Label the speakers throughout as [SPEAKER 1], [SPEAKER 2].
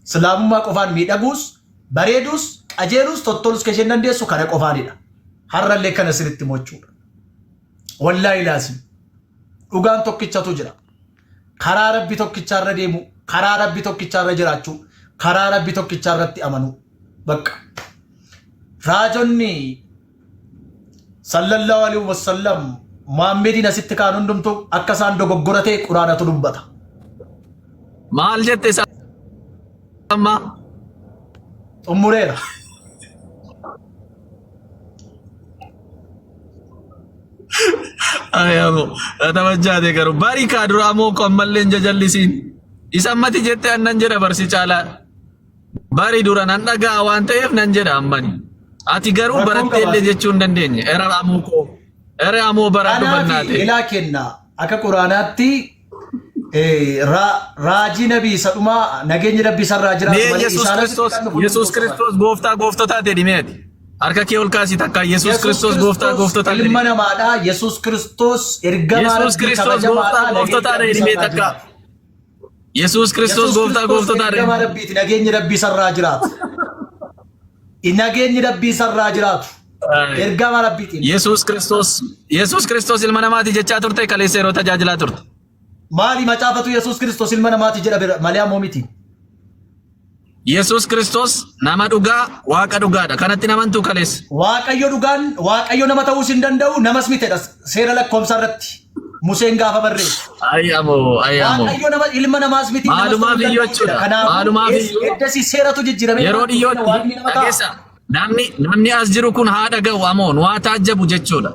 [SPEAKER 1] Islaamummaa qofaan miidhaguus, bareeduus, qajeeluus, tottolus kan isheen dandeessu kana qofaanidha. Har'allee kana isinitti mochuudha. Wallaahi laazim. Dhugaan tokkichatu jira. Karaa Rabbi tokkichaarra deemu, karaa Rabbi tokkichaarra jiraachuu, karaa Rabbi tokkichaarratti amanuu. Bakka. Raajonni sallallahu alaihi wasallam Muhammediin asitti kaan hundumtu akka isaan dogoggora ta'e Quraanatu dubbata.
[SPEAKER 2] Maal jette isa amma?
[SPEAKER 1] Xumureera.
[SPEAKER 2] Ayamu, taphachaa garuu bari kaa duraa moo ko ammallee hin jajallisiin. Isa ammati jette annan jedha barsi caalaa. Bari dura nan dhaga'a waan ta'eef nan jedha ammani. Ati garuu
[SPEAKER 1] Rakkoon
[SPEAKER 2] baratteellee
[SPEAKER 1] qabaate.
[SPEAKER 2] jechuu hin dandeenye. Era amoo koo. Era amoo baradhu
[SPEAKER 1] Kanaaf
[SPEAKER 2] bannaate.
[SPEAKER 1] ilaa kenna akka quraanaatti eh, raa- raajii nabii isa dhumaa nageenyi rabbii isarraa jiraatu
[SPEAKER 2] Mee
[SPEAKER 1] malee
[SPEAKER 2] Yesuus
[SPEAKER 1] isaan asitti
[SPEAKER 2] Kiristoos
[SPEAKER 1] kan dhufu
[SPEAKER 2] Yesuus
[SPEAKER 1] hundumtuu soban.
[SPEAKER 2] Kiristoos gooftaa gooftotaa ta'e mee ati. Harka kee ol kaasii takka Yesuus
[SPEAKER 1] Yesuus
[SPEAKER 2] Kiristoos gooftaa
[SPEAKER 1] Kiristoos
[SPEAKER 2] gooftotaa
[SPEAKER 1] ilma
[SPEAKER 2] jedhi.
[SPEAKER 1] namaadha. Yesuus Kiristoos ergamaa
[SPEAKER 2] Yesuus
[SPEAKER 1] rabbii
[SPEAKER 2] Kiristoos
[SPEAKER 1] kabajamaadha.
[SPEAKER 2] gooftaa
[SPEAKER 1] Nageenyi
[SPEAKER 2] gooftotaa
[SPEAKER 1] rabbii
[SPEAKER 2] ta'e mee
[SPEAKER 1] isarraa
[SPEAKER 2] takka.
[SPEAKER 1] jiraatu.
[SPEAKER 2] Yesuus Kiristoos
[SPEAKER 1] Yesuus
[SPEAKER 2] gooftaa
[SPEAKER 1] Kiristoos
[SPEAKER 2] gooftotaa ta'e.
[SPEAKER 1] ergamaa rabbiiti. Nageenyi rabbii isarraa jiraatu. Nageenyi rabbii isarraa jiraatu. Ergamaa rabbiitiin.
[SPEAKER 2] Yesuus Kiristoos ilma namaati jechaa turte kaleessa yeroo tajaajilaa turte.
[SPEAKER 1] Maali macaafatu Yesuus Kiristoos ilma namaati jedha bira malee ammoo miti.
[SPEAKER 2] Yesuus Kiristoos nama dhugaa waaqa dhugaadha. Kanatti hin amantuu kaleessa.
[SPEAKER 1] Waaqayyo dhugaan Waaqayyo nama ta'uus hin danda'u namas mitedha seera lakkoomsaa irratti Museen gaafa barreessu.
[SPEAKER 2] Ayyamoo ayyamoo.
[SPEAKER 1] Waaqayyo nama ilma namaas miti namas ta'uu
[SPEAKER 2] Maalumaaf
[SPEAKER 1] hin
[SPEAKER 2] iyyuu
[SPEAKER 1] danda'u jedha.
[SPEAKER 2] jechuudha.
[SPEAKER 1] Kanaafuu
[SPEAKER 2] Maalumaaf iyyuu
[SPEAKER 1] eddasii seeratu jijjiiramee
[SPEAKER 2] yeroo
[SPEAKER 1] nama dhufeera
[SPEAKER 2] dhiyootti
[SPEAKER 1] waaqni nama ta'a.
[SPEAKER 2] dhageessa namni namni as jiru kun haa dhaga'u amoo nu haa taajjabu jechuudha.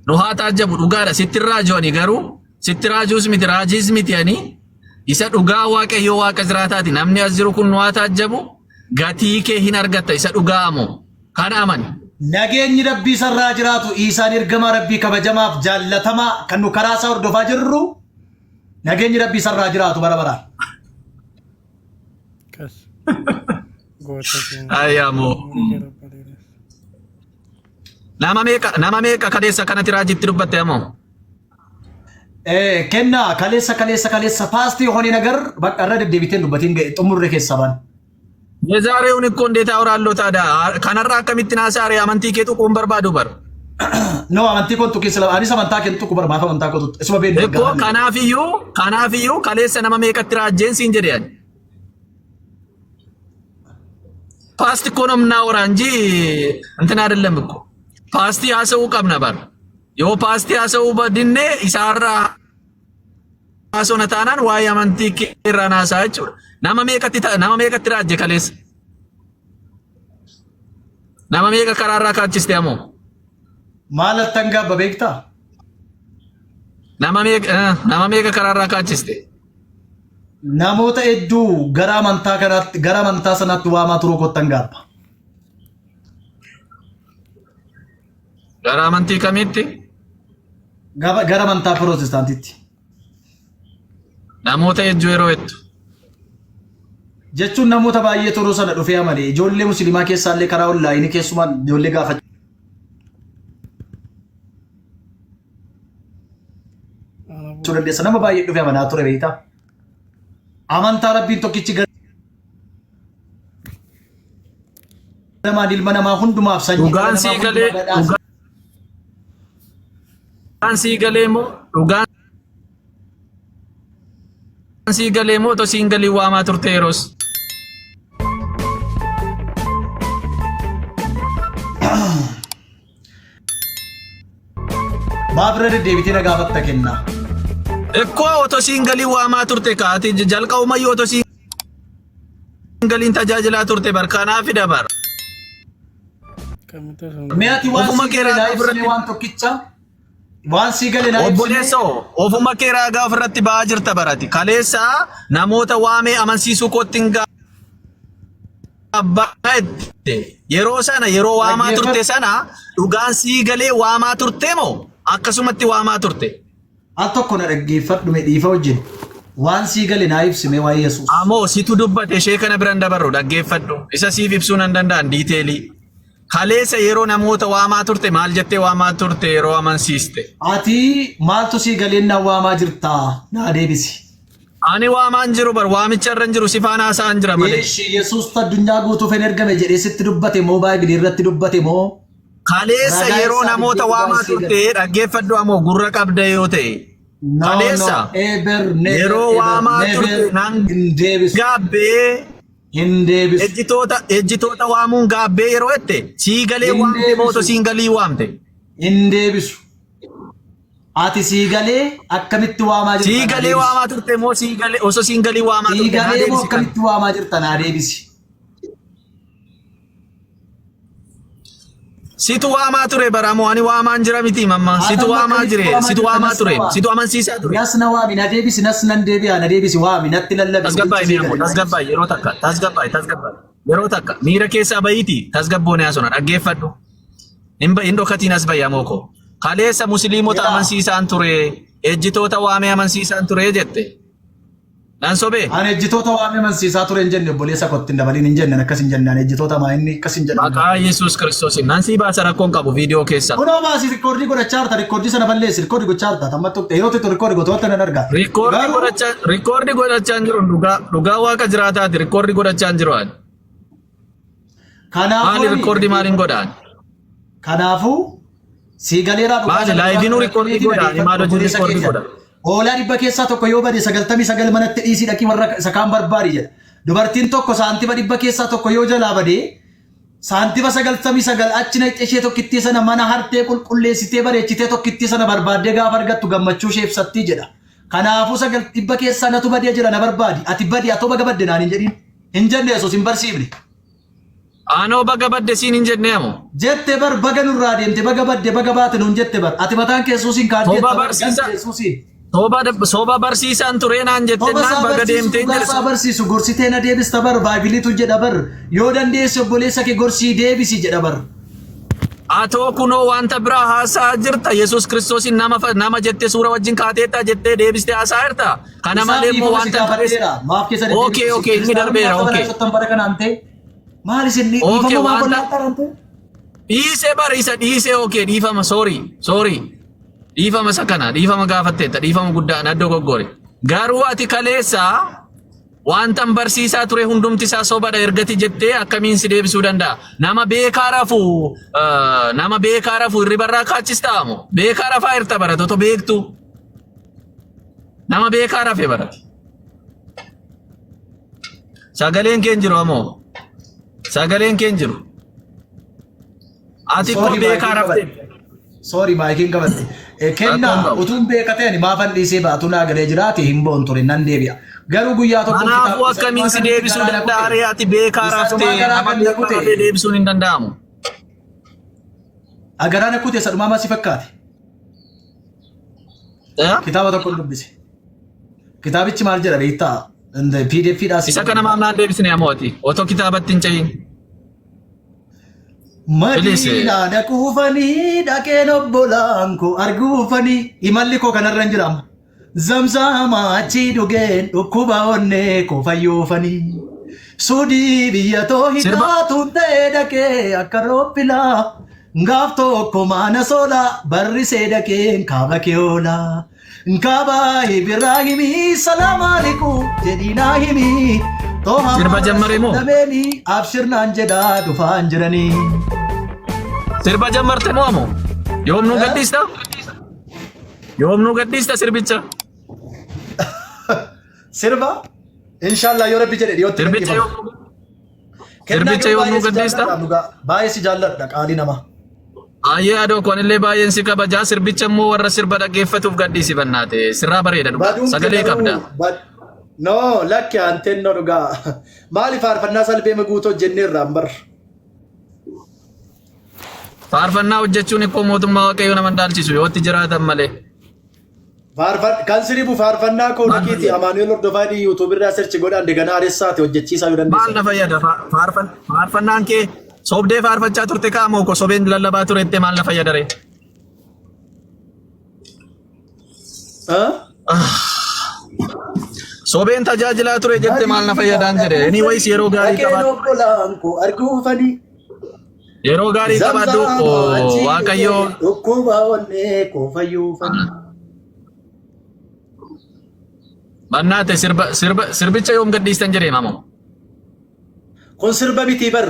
[SPEAKER 2] Nu haa taajjabu dhugaadha sitti raaju ani garuu sitti raajuus miti raajiis miti ani Isa dhugaa Waaqayyoo Waaqa jiraataati. Namni as jiru kun nu haa taajjabu. Gatii kee hin argatta isa dhugaa amoo. Kana amani.
[SPEAKER 1] Nageenyi Rabbii isarraa jiraatu Iisaan ergamaa Rabbii kabajamaaf jaallatamaa kan nu karaa isaa hordofaa jirru nageenyi Rabbii isarraa jiraatu bara baraan.
[SPEAKER 3] Kas. Goota keenya.
[SPEAKER 2] Ayyamoo.
[SPEAKER 3] Umurii kee rabba dheeressa.
[SPEAKER 2] Nama meeqa kaleessa kanatti raajitti dubbatte amoo?
[SPEAKER 1] Kenna kaleessa kaleessa kaleessa paastii የሆነ ነገር በቃ irra deddeebiteen dubbatiin ga'e xumurre keessa baan.
[SPEAKER 2] የዛሬውን እኮ እንዴት አወራለሁ ታዲያ? Kanarraa akkamittiin haasa'are amantii kee tuquun barbaadu bar.
[SPEAKER 1] No amantii koon tuqii sila anis amantaa kee tuqu bar maaf amantaa koo tuqu isuma beeknu
[SPEAKER 2] Ekkoo kanaafiyyuu kanaafiyyuu kaleessa nama meeqatti raajjeen siin jedhe ani. ፓስት እኮ ነው የምናወራ እንጂ እንትን አይደለም እኮ ፓስቲ haasa'uu qabna bar. Yoo paastii haasa'uu badinne isaarraa haasofna taanaan waa'ee amantii kee irraa haasa'a jechuudha. Nama meeqatti nama meeqatti raajje kaleessa? Nama meeqa karaarraa kaachiste amoo?
[SPEAKER 1] Maal attan gaabba beektaa?
[SPEAKER 2] Nama meeqa karaarraa kaachiste?
[SPEAKER 1] Namoota hedduu gara amantaa kanaatti gara amantaa sanaatti waamaa turuu kottan gaabba.
[SPEAKER 2] Gara amantii kamiitti?
[SPEAKER 1] Gara amantaa pirootestaantiitti.
[SPEAKER 2] Namoota hedduu yeroo jettu.
[SPEAKER 1] Jechuun namoota baay'ee turuu sana dhufee amane ijoollee musliimaa keessaallee karaa onlaayinii keessumaan ijoollee gaafachuu dandeessa. Nama baay'ee dhufee amanaa ture beektaa. Amantaa Rabbiin tokkichi ganamaan ilma namaa hundumaaf sanyii dhala
[SPEAKER 2] Dhugaan
[SPEAKER 1] namaa
[SPEAKER 2] sii galee
[SPEAKER 1] hundumaa badhaase.
[SPEAKER 2] dhugaan sii galee moo dhugaan sii galee moo otoo siin galii waamaa turte yeroos.
[SPEAKER 1] Maaf irra deddeebitee na gaafatta kennaa?
[SPEAKER 2] Ekkoo otoo siin galii waamaa turte kaati jalqabumayyuu otoo siin galiin tajaajilaa turte bar kanaafidha bar.
[SPEAKER 3] Kamitti osoo hin
[SPEAKER 1] Mee ati waan
[SPEAKER 2] Ofuma
[SPEAKER 1] sii
[SPEAKER 2] kee
[SPEAKER 1] gale naa
[SPEAKER 2] raagaa
[SPEAKER 1] ibsine
[SPEAKER 2] ofirratti
[SPEAKER 1] waan tokkicha waan sii gale naa ibsine
[SPEAKER 2] obboleessoo ofuma kee raagaa ofirratti ba'aa jirta barati. Kaleessa namoota waamee amansiisuu kootti hin gaabbaa'ette. Yeroo sana yeroo waamaa turte
[SPEAKER 1] dhaggeeffadhu.
[SPEAKER 2] sana dhugaan sii galee waamaa turte moo akkasumatti waamaa turte?
[SPEAKER 1] Al tokko na dhaggeeffadhu mee dhiifa wajjin. Waan sii gale naa ibsi mee waa'ee Yesuus.
[SPEAKER 2] Amoo situ dubbate ishee kana biran dabarru dhaggeeffadhu. Isa siif ibsuu nan danda'an diiteelii. Kaleessa yeroo namoota waamaa turte maal jettee waamaa turte yeroo amansiiste?
[SPEAKER 1] Ati maaltu sii galeen na waamaa jirtaa? Naa deebisi.
[SPEAKER 2] Ani waamaan jiru bar waamicha irra hin jiru si faana haasa'an jira malee.
[SPEAKER 1] Ishi Yesuus addunyaa guutuuf hin ergame jedhee sitti dubbate moo baay'ee irratti dubbate moo
[SPEAKER 2] Kaleessa
[SPEAKER 1] ragaa
[SPEAKER 2] yeroo
[SPEAKER 1] isaa
[SPEAKER 2] namoota
[SPEAKER 1] fiddee dhugaa
[SPEAKER 2] waamaa
[SPEAKER 1] isii
[SPEAKER 2] turte
[SPEAKER 1] gadi.
[SPEAKER 2] dhaggeeffadhu amoo gurra qabda yoo ta'e.
[SPEAKER 1] No, no,
[SPEAKER 2] Kaleessa
[SPEAKER 1] ever, never,
[SPEAKER 2] yeroo
[SPEAKER 1] ever,
[SPEAKER 2] waamaa turte
[SPEAKER 1] never
[SPEAKER 2] nan
[SPEAKER 1] hin deebisu.
[SPEAKER 2] gaabbee
[SPEAKER 1] Hin deebisu.
[SPEAKER 2] ejjitoota ejjitoota waamuun gaabbee yeroo jette sii galee
[SPEAKER 1] Hin
[SPEAKER 2] waamte moo
[SPEAKER 1] deebisu.
[SPEAKER 2] siin galii waamte.
[SPEAKER 1] Hin deebisu. Ati sii galee akkamitti waamaa jirta
[SPEAKER 2] Sii
[SPEAKER 1] naa
[SPEAKER 2] galee
[SPEAKER 1] deebisi.
[SPEAKER 2] waamaa turte moo sii galee osoo siin galii waamaa
[SPEAKER 1] Sii
[SPEAKER 2] turte naa
[SPEAKER 1] galee moo
[SPEAKER 2] deebisi kana.
[SPEAKER 1] akkamitti waamaa jirta naa deebisi.
[SPEAKER 2] Situ waamaa ture bara moo ani waamaan jira miti mamma.
[SPEAKER 1] Ati
[SPEAKER 2] Situ
[SPEAKER 1] amma
[SPEAKER 2] waamaa
[SPEAKER 1] akkamitti
[SPEAKER 2] jire
[SPEAKER 1] waamaa
[SPEAKER 2] situ
[SPEAKER 1] jirta
[SPEAKER 2] waamaa
[SPEAKER 1] nas
[SPEAKER 2] ture
[SPEAKER 1] na waami.
[SPEAKER 2] situ amansiisaa ture.
[SPEAKER 1] Nas na waami na deebisi nas nan deebi'a na deebisi waami natti lallabi
[SPEAKER 2] Tasgabbaa'i
[SPEAKER 1] dhugichi sii
[SPEAKER 2] mee ammoo
[SPEAKER 1] gale naa deebisi.
[SPEAKER 2] tasgabbaa'i yeroo takka tasgabbaa'i tasgabbaa'i yeroo takka miira keessaa bahiiti tasgabboon haasona dhaggeeffadhu. Hin hin dhokatiin as bahi amoo koo. Kaleessa musliimota
[SPEAKER 1] Yaa.
[SPEAKER 2] amansiisaan ture ejjitoota waamee amansiisaan ture jette. Nan sobee?
[SPEAKER 1] Ani ejjitoota waamee amansiisaa ture hin jenne obboleessa kootti hin dabaliin hin jenne akkas hin jenne ani ejjitoota maa inni akkas hin jedhamu.
[SPEAKER 2] Maqaa Yesuus Kiristoosiin nan sii baasa rakkoon qabu viidiyoo keessa.
[SPEAKER 1] Kunoo baasii rikoordii godhachaa jirta rikoordii sana balleessi rikoordii gochaa jirta amma tuqxe yeroo tuqxe rikoordii gootu wanta nan argaa.
[SPEAKER 2] Rikoordii
[SPEAKER 1] Garuu
[SPEAKER 2] godhachaa rikoordii godhachaa hin jiru dhugaa dhugaa waaqa jiraataati rikoordii godhachaa hin jiru ani.
[SPEAKER 1] Kanaafuu
[SPEAKER 2] Maali
[SPEAKER 1] ani
[SPEAKER 2] rikoordii maaliin godhaan?
[SPEAKER 1] Kanaafuu sii galeeraa dhugaa
[SPEAKER 2] Maali
[SPEAKER 1] sana dhugaa
[SPEAKER 2] laayiviinuu
[SPEAKER 1] kana
[SPEAKER 2] rikoordii
[SPEAKER 1] keetiin
[SPEAKER 2] godha ani
[SPEAKER 1] dhageeffadhu
[SPEAKER 2] maal hojii
[SPEAKER 1] obboleessa
[SPEAKER 2] rikoordii
[SPEAKER 1] keenya.
[SPEAKER 2] godha.
[SPEAKER 1] Hoolaa dhibba keessaa tokko yoo bade 99 manatti dhiisii dhaqii warra isa kaan barbaadi jedha. Dubartiin tokko saantima dhibba keessaa tokko yoo jalaa bade saantima 99 achi naqxee ishee tokkittii sana mana hartee qulqulleessitee bareechitee tokkittii sana barbaaddee gaafa argattu gammachuu ishee ibsattii jedha. Kanaafuu sagal dhibba keessaa natu badee jira na barbaadi ati badi atoo baga badde naan hin jedhin. Hin jenne Yesuus hin barsiifne.
[SPEAKER 2] Anoo baga badde siin hin jennee amo.
[SPEAKER 1] Jette bar baga nurraa deemte baga badde baga baate nuun jette bar ati mataan kee Yesuusiin
[SPEAKER 2] Soba
[SPEAKER 1] kaaddeetta bar
[SPEAKER 2] barsiisa
[SPEAKER 1] gante Yesuusiin.
[SPEAKER 2] soba soba barsiisaan turee naan jette
[SPEAKER 1] Soba
[SPEAKER 2] naan
[SPEAKER 1] isaa
[SPEAKER 2] baga
[SPEAKER 1] barsiisu
[SPEAKER 2] deemtee hin
[SPEAKER 1] dhugaa
[SPEAKER 2] jedhe.
[SPEAKER 1] isaa barsiisu gorsitee na deebista bar baaybiliitu jedha bar yoo dandeesse obboleessa kee gorsii deebisi jedha bar.
[SPEAKER 2] Atoo kunoo wanta biraa haasa'aa jirta Yesuus Kiristoosiin nama nama jettee suura wajjin kaateetta jettee deebistee haasa'aa jirta. Kana
[SPEAKER 1] Isaaf
[SPEAKER 2] malee immoo
[SPEAKER 1] dhiifama si
[SPEAKER 2] wanta hin ta'es.
[SPEAKER 1] gaafadheera. Maaf keessa
[SPEAKER 2] Okay,
[SPEAKER 1] deddeebitu
[SPEAKER 2] okay, inni
[SPEAKER 1] kiristaanonni
[SPEAKER 2] darbeera.
[SPEAKER 1] gaafa
[SPEAKER 2] Okay.
[SPEAKER 1] balaasottan bara kanaan ta'e maal isin
[SPEAKER 2] Okay,
[SPEAKER 1] dhiifama maaf
[SPEAKER 2] wanta
[SPEAKER 1] wallaaltan ta'e?
[SPEAKER 2] dhiisee bara isa dhiisee okay dhiifama sorry sorry dhiifama isa kana dhiifama gaafatteetta dhiifama guddaa na dogoggore. Garuu ati kaleessa wantan barsiisaa ture hundumti isaa sobadha ergati jettee akkamiin si deebisuu danda'a? Nama beekaa rafu nama beekaa rafu hirribarraa kaachistaa moo? Beekaa rafaa jirta barate otoo beektu. Nama beekaa rafe barate. Sagaleen kee hin jiru amoo. Sagaleen kee hin jiru. Ati koo
[SPEAKER 1] Sorry
[SPEAKER 2] beekaa
[SPEAKER 1] maayikiin
[SPEAKER 2] raftee.
[SPEAKER 1] qabadhe. Sorry maayikiin qabadhe.
[SPEAKER 2] Rakkoon
[SPEAKER 1] Kennaa
[SPEAKER 2] qabu.
[SPEAKER 1] utuun beeka ta'e ani maafan dhiisee baatu naa galee jiraate hin boon ture nan deebi'a. Garuu guyyaa tokko
[SPEAKER 2] Kanaafuu
[SPEAKER 1] kitaaba isa
[SPEAKER 2] akkamiin
[SPEAKER 1] dhumaa
[SPEAKER 2] si
[SPEAKER 1] kan itti
[SPEAKER 2] deebisuu
[SPEAKER 1] garaa na
[SPEAKER 2] danda'a
[SPEAKER 1] kute.
[SPEAKER 2] ree ati beekaa
[SPEAKER 1] Isa dhumaa
[SPEAKER 2] raftee
[SPEAKER 1] garaa
[SPEAKER 2] nama
[SPEAKER 1] kan na
[SPEAKER 2] beekaa
[SPEAKER 1] kute.
[SPEAKER 2] rafee deebisuun hin danda'amu.
[SPEAKER 1] Garaa na kute isa dhumaa maal si fakkaate?
[SPEAKER 2] Eh?
[SPEAKER 1] Kitaaba tokko dubbise. Kitaabichi maal jedha beektaa? PDF dhaa si
[SPEAKER 2] Isa kana maaf naan deebisne amoo ati otoo kitaabatti hin cehin. Please.
[SPEAKER 1] Madiinaa dhaquufanii dhaqeen obbolaan koo arguufanii imalli koo kanarra hin jira amma. Zamzaama achii dhugeen dhukkuba onnee koo fayyuufanii. Sudii biyya too
[SPEAKER 2] Sirba
[SPEAKER 1] hidhaatuun ta'ee dhaqee akka rooppilaa. Gaaf tokko maana sola barrisee dhaqeen kaaba kee oola. Kaaba Ibraahimii salaam alaikum jedhii naa himi. Toha
[SPEAKER 2] sirba jammare moo?
[SPEAKER 1] lameeni abshir naan jedhaa dhufaan jiranii.
[SPEAKER 2] Sirba jammarte moo amoo? Yoom nuu
[SPEAKER 1] Eh?
[SPEAKER 2] gadhiista? Yoom nuu gadhiista sirbicha?
[SPEAKER 1] Sirba inshallah yoo rabbi jedhe dhiyootti
[SPEAKER 2] Sirbicha
[SPEAKER 1] gadhiifama.
[SPEAKER 2] yoom
[SPEAKER 1] Kennaa
[SPEAKER 2] sirbicha
[SPEAKER 1] garuu
[SPEAKER 2] yoom nuu
[SPEAKER 1] baay'ee si
[SPEAKER 2] gadhiista?
[SPEAKER 1] jaalladha dhugaa. Baay'ee si jaalladha qaalii namaa.
[SPEAKER 2] Ayyee adoo kun illee baay'een si kabajaa sirbicha immoo warra sirba dhaggeeffatuuf gadhiisi bannaate sirraa bareeda dhugaa
[SPEAKER 1] Baduun kee
[SPEAKER 2] sagalee qabda.
[SPEAKER 1] garuu bad no lakki anteen no dhugaa. Maali faarfannaa salphee guutuu hojjenneerra an bar.
[SPEAKER 2] Faarfannaa hojjechuun ikkoo mootummaa waaqayyoo nama hin dhaalchisu yoo itti jiraatan malee.
[SPEAKER 1] Kan siribu faarfannaa koo
[SPEAKER 2] Maal
[SPEAKER 1] dhaqiiti
[SPEAKER 2] fayyada?
[SPEAKER 1] Amaanu'el Hordofaa jedhii YouTube irraa search godhaan deganaa aressaati hojjechiisaa yoo
[SPEAKER 2] Maal
[SPEAKER 1] dandeessan.
[SPEAKER 2] na fayyada faarfannaan kee sobdee faarfachaa turte kaamoo ko sobeen lallabaa turettee maal na fayyada ree?
[SPEAKER 1] Ah?
[SPEAKER 2] Sobeen tajaajilaa ture jette maal na fayyadaan jedhe. Anyways yeroo gaarii
[SPEAKER 1] Dhaqeen
[SPEAKER 2] qabaadhu.
[SPEAKER 1] obbolaan koo arguufanii.
[SPEAKER 2] Yeroo gaarii qabaadhu
[SPEAKER 1] Zamzama achii
[SPEAKER 2] Waaqayyo
[SPEAKER 1] dhugee dhukkuba onnee koo fayyuufanii.
[SPEAKER 2] Bannaate sirba sirba sirbicha yoom gadhiistan jedhee mamoo.
[SPEAKER 1] Kun sirba miti bar.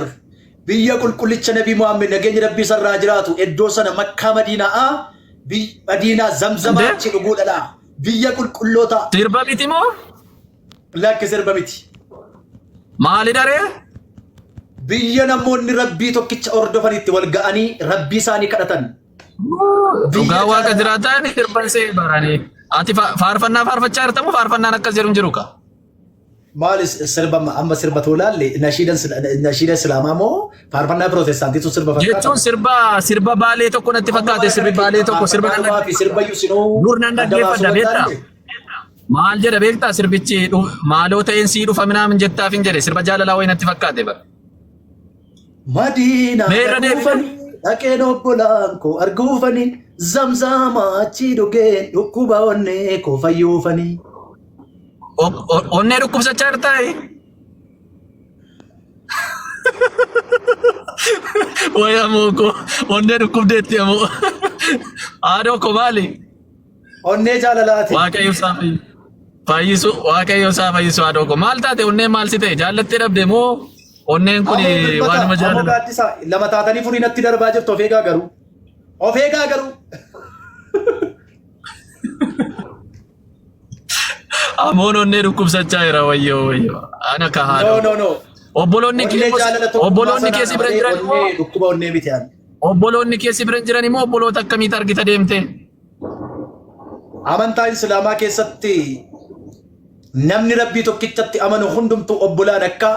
[SPEAKER 1] Biyya qulqullicha Nabii Muhammad nageenyi Rabbii isarraa jiraatu iddoo sana Makkaa Madiinaa Madiinaa Zamzamaa
[SPEAKER 2] Indee?
[SPEAKER 1] achi dhuguu dhala. Biyya qulqulloota
[SPEAKER 2] Sirba miti moo?
[SPEAKER 1] Lakki sirba miti.
[SPEAKER 2] Maali daree?
[SPEAKER 1] Biyya namoonni Rabbii tokkicha hordofanitti wal ga'anii Rabbii isaanii kadhatan.
[SPEAKER 2] Dhugaa waaqa jiraataa ni sirban see baranii. Ati faarfannaa faarfachaa jirta moo faarfannaan akkas jedhu hin jiru ka?
[SPEAKER 1] Maali sirba amma sirba tolaalle nashiida islaamaa moo faarfannaa pirootestaantiitu sirba fakkaata?
[SPEAKER 2] Jechuun sirba sirba baalee tokko natti fakkaate sirbi baalee tokko sirba nan
[SPEAKER 1] fi sirba yusinuu
[SPEAKER 2] dur nan dhaggeeffadha beektaa? Maal jedha beektaa sirbichi maaloo ta'een sii dhufa minaamin jettaaf hin jedhe sirba jaalalaa wayii natti fakkaate bara.
[SPEAKER 1] Madiinaa
[SPEAKER 2] Mee irra deebi.
[SPEAKER 1] dhaquufani dhaqeen obbolaan koo arguufani zamzaama achii dhugeen dhukkuba onnee koo fayyuufani.
[SPEAKER 2] Onnee dhukkubsachaa jirtaa? Wayi amoo koo onnee dhukkubdeetti amoo. Haadhoo koo maali?
[SPEAKER 1] Onnee jaalalaati.
[SPEAKER 2] Waaqayyo isaa fayyisu Waaqayyo isaa fayyisu haadhoo koo. Maal taate onneen maal si ta'e jaallattee dhabde moo onneen kun
[SPEAKER 1] Amoo birmata,
[SPEAKER 2] waanuma
[SPEAKER 1] amoo
[SPEAKER 2] jaalala.
[SPEAKER 1] gaaddisa lama taatanii furii natti darbaa jirtu of eegaa garuu. Of eegaa garuu.
[SPEAKER 2] Amoon onnee dhukkubsachaa jira wayyoo wayyoo. Ana ka
[SPEAKER 1] No
[SPEAKER 2] haadhoo.
[SPEAKER 1] no no.
[SPEAKER 2] Obboloonni kee
[SPEAKER 1] Onnee jaalala tokkummaa
[SPEAKER 2] obboloonni kee
[SPEAKER 1] sanaa
[SPEAKER 2] si bira
[SPEAKER 1] malee
[SPEAKER 2] jiran immoo
[SPEAKER 1] onnee dhukkuba onnee miti ani.
[SPEAKER 2] obboloonni kee si bira jiran immoo obboloota akkamiit argita deemte?
[SPEAKER 1] Amantaa Islaamaa keessatti namni Rabbii tokkichatti amanu hundumtuu obbolaan akka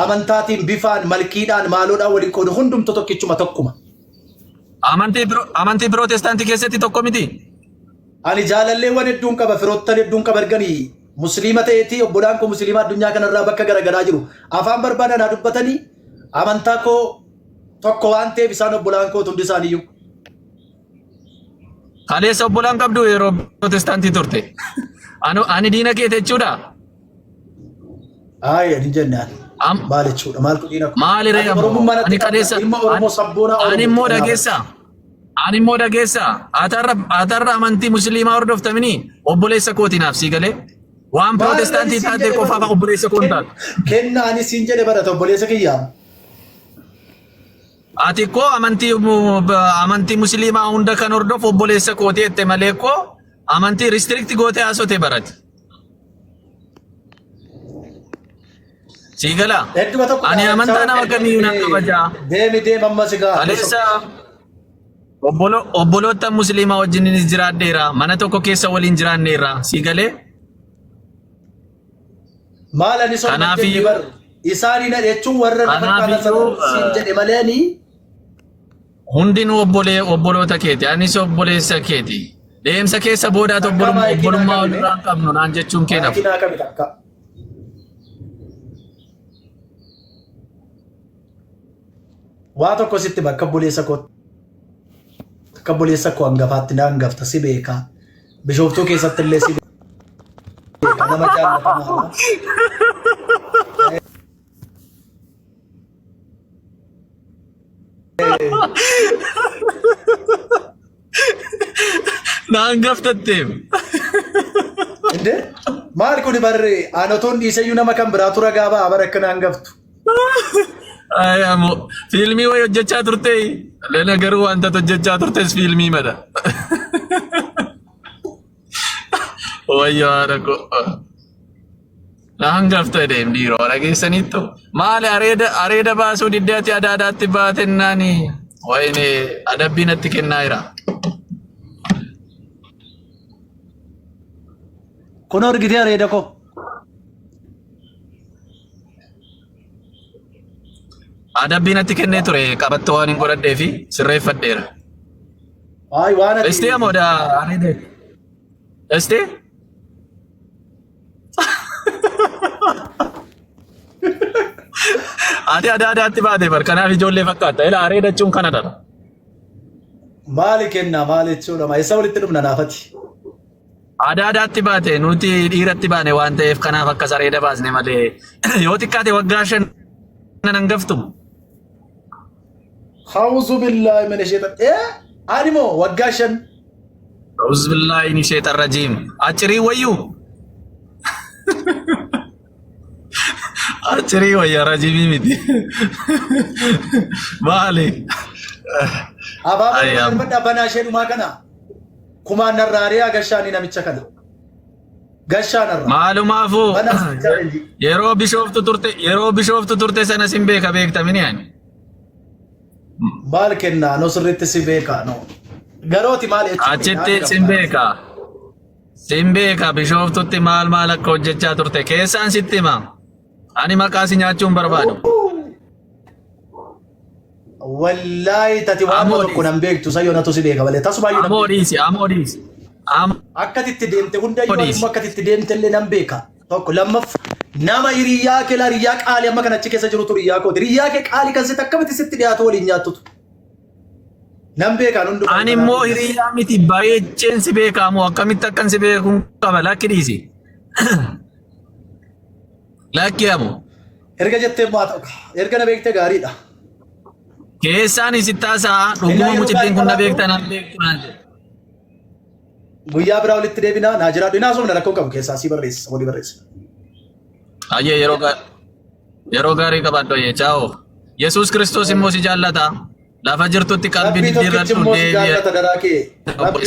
[SPEAKER 1] amantaatiin bifaan malkiidhaan maaloodhaan waliin qoodu hundumtuu tokkichuma tokkuma.
[SPEAKER 2] Amantii pirootestaantii keessatti tokko miti.
[SPEAKER 1] Ani jaalalleewwan hedduun qaba firoottan hedduun qaba erganii musliima ta'eetii obbolaan koo musliima addunyaa kanarraa bakka garaagaraa jiru. Afaan barbaadan haa dubbatanii amantaa koo tokko waan ta'eef isaan obbolaan koo hundi isaaniiyyuu.
[SPEAKER 2] Kaleessa obbolaan qabdu yeroo pirootestaantii turte. Ani diina keeti jechuudha.
[SPEAKER 1] Ayi ani jennaan. Maal jechuudha? Maaltu diina koo?
[SPEAKER 2] Maali ree
[SPEAKER 1] Ani
[SPEAKER 2] ammoo?
[SPEAKER 1] Oromummaa natti
[SPEAKER 2] Ani
[SPEAKER 1] qabda.
[SPEAKER 2] kaleessa
[SPEAKER 1] Ilma Oromoo sabboonaa
[SPEAKER 2] ani
[SPEAKER 1] Oromoo.
[SPEAKER 2] immoo dhageessa. Ani immoo dhageessa. Atarra amantii musliimaa hordoftamini obboleessa kooti naaf sii galee. Waan
[SPEAKER 1] Maal
[SPEAKER 2] pirootestaantii
[SPEAKER 1] ani siin
[SPEAKER 2] taatee
[SPEAKER 1] jedhe
[SPEAKER 2] qofaaf
[SPEAKER 1] bara?
[SPEAKER 2] obboleessa koo hin taatu.
[SPEAKER 1] Kenna ani siin jedhe barata obboleessa kiyyaa.
[SPEAKER 2] Ati koo amantii musliimaa hunda kan hordofu obboleessa kooti jette malee koo amantii restrict gootee haasote barate. Sii galaa?
[SPEAKER 1] Hedduma tokko
[SPEAKER 2] Ani amantaa nama kamiyyuu nan kabajaa.
[SPEAKER 1] Deemi deemi amma si ga'a.
[SPEAKER 2] Kaleessa obboloota musliimaa wajjininis jiraadheera. Mana tokko keessa waliin jiraanneerra. Sii galee?
[SPEAKER 1] Maal ani soba
[SPEAKER 2] Kanaafiyyuu-
[SPEAKER 1] jenne bar isaanii na jechuun warra na fakkaatan sana
[SPEAKER 2] Kanaafiyyuu,
[SPEAKER 1] siin jedhe malee ani
[SPEAKER 2] Hundinuu obboloota keeti. Anis obboleessa keeti. Deemsa keessa boodaatu
[SPEAKER 1] Takka maayikii naa
[SPEAKER 2] obbolummaa
[SPEAKER 1] qabime.
[SPEAKER 2] walirraa hin qabnu naan jechuun kee nafu.
[SPEAKER 1] Maayikii naa qabi takka. Waa tokko sitti hima, akka obboleessa koo akka obboleessa koo hangafaatti na hangafta si beeka. Bishooftuu keessatti illee si beeka nama jaallatamaadha.
[SPEAKER 2] Na hangaftatteem.
[SPEAKER 1] Inde maal kuni barre anotoon dhiiseyyuu nama kan biraatu ragaa ba'a bara akka na hangaftu.
[SPEAKER 2] Ay, amo fiilmii wayii hojjechaa turte. Lena garuu wanta hojjechaa turtes fiilmii mada. Wayyo haadha koo. Na hangafta jedheem dhiiroo dhageessaniittu. Maali areeda areeda baasuu diddee ati adaadaatti baatennaani. Wayne adabbii natti kennaa jira.
[SPEAKER 1] Kun argitee areeda koo.
[SPEAKER 2] Adabbii natti kennee ture qabattoo waan hin godhadhee fi sirreeffadheera.
[SPEAKER 1] Ay waan ati.
[SPEAKER 2] Istee amoodha areeda. Istee? Ati adaadaatti baate bar kanaaf ijoollee fakkaatta. Ila areeda jechuun kana dha.
[SPEAKER 1] Maali kennaa maali jechuudha maa eessa walitti dhufna naafati.
[SPEAKER 2] Adaadaatti baate nuti dhiiratti baane waan ta'eef kanaaf akkas areeda baasne malee yoo xiqqaate waggaa 5 nan hangaftu.
[SPEAKER 1] Hawuzu billaahi mina sheexan. Ee ani moo waggaa 5.
[SPEAKER 2] Auzubillahi ni sheexan rajiim. Acirii wayyuu. Archerii wayya rajimii miti. Maali?
[SPEAKER 1] Abaaboo
[SPEAKER 2] Ayyaam.
[SPEAKER 1] darbadhaa banaa ishee dhumaa kana. Kumaan narraaree gashaanii namicha kana. Gashaa narraa.
[SPEAKER 2] Maalumaafuu
[SPEAKER 1] Banaa challenge.
[SPEAKER 2] Yeroo bishooftu turte sana sin beeka beektamini ani.
[SPEAKER 1] Maal kennaa no sirriitti si beekaa no. Garooti maal jechuudha?
[SPEAKER 2] Achitti sin beeka. Sin beeka bishooftutti maal maal akka hojjechaa turte keessaan sitti hima. Ani maqaa si nyaachuu hin barbaadu.
[SPEAKER 1] Wallaahi tati waan
[SPEAKER 2] Amoo
[SPEAKER 1] tokko nan beektu sayyoo natu si beeka malee tasumaayyuu nan
[SPEAKER 2] Amoo
[SPEAKER 1] beeku.
[SPEAKER 2] dhiisi, amoo dhiisi. Amoo
[SPEAKER 1] Akkati itti deemte hundayyuu
[SPEAKER 2] dhiisi.
[SPEAKER 1] immoo akkati itti deemte illee nan beeka. Tokko lammaffaa nama hiriyyaa kee laa hiriyyaa qaalii amma kan achi keessa jirutu hiriyyaa kooti. Hiriyyaa kee qaalii kan sitti akkamitti sitti dhiyaatu waliin nyaattutu. Nan beekaan hundumaa.
[SPEAKER 2] Ani immoo hiriyyaa miti baay'een si beeka amoo akkamitti akkan si beekuun qaba lakki dhiisi. Lakki amoo.
[SPEAKER 1] Erga jettee maa ta'u erga na beekte gaariidha.
[SPEAKER 2] Keessaan isitti haasa'a dhuguma
[SPEAKER 1] Innaa
[SPEAKER 2] mucittiin kun na
[SPEAKER 1] yeroo
[SPEAKER 2] beekta naan beektu naan jedhe.
[SPEAKER 1] Guyyaa biraa walitti deebinaa naa jiraadhu. Inaa soomna rakkoo qabu keessaa sii barreessa walii barreessa.
[SPEAKER 2] Ayyee yeroo gaarii qabaadhu ayyee ciao. Yesuus Kiristoos immoo si jaallata. Lafa jirtutti qalbii
[SPEAKER 1] Rabbii tokkichi
[SPEAKER 2] diddiirradhu
[SPEAKER 1] immoo si
[SPEAKER 2] deebi'e.
[SPEAKER 1] jaallata daraa kee. Rabbii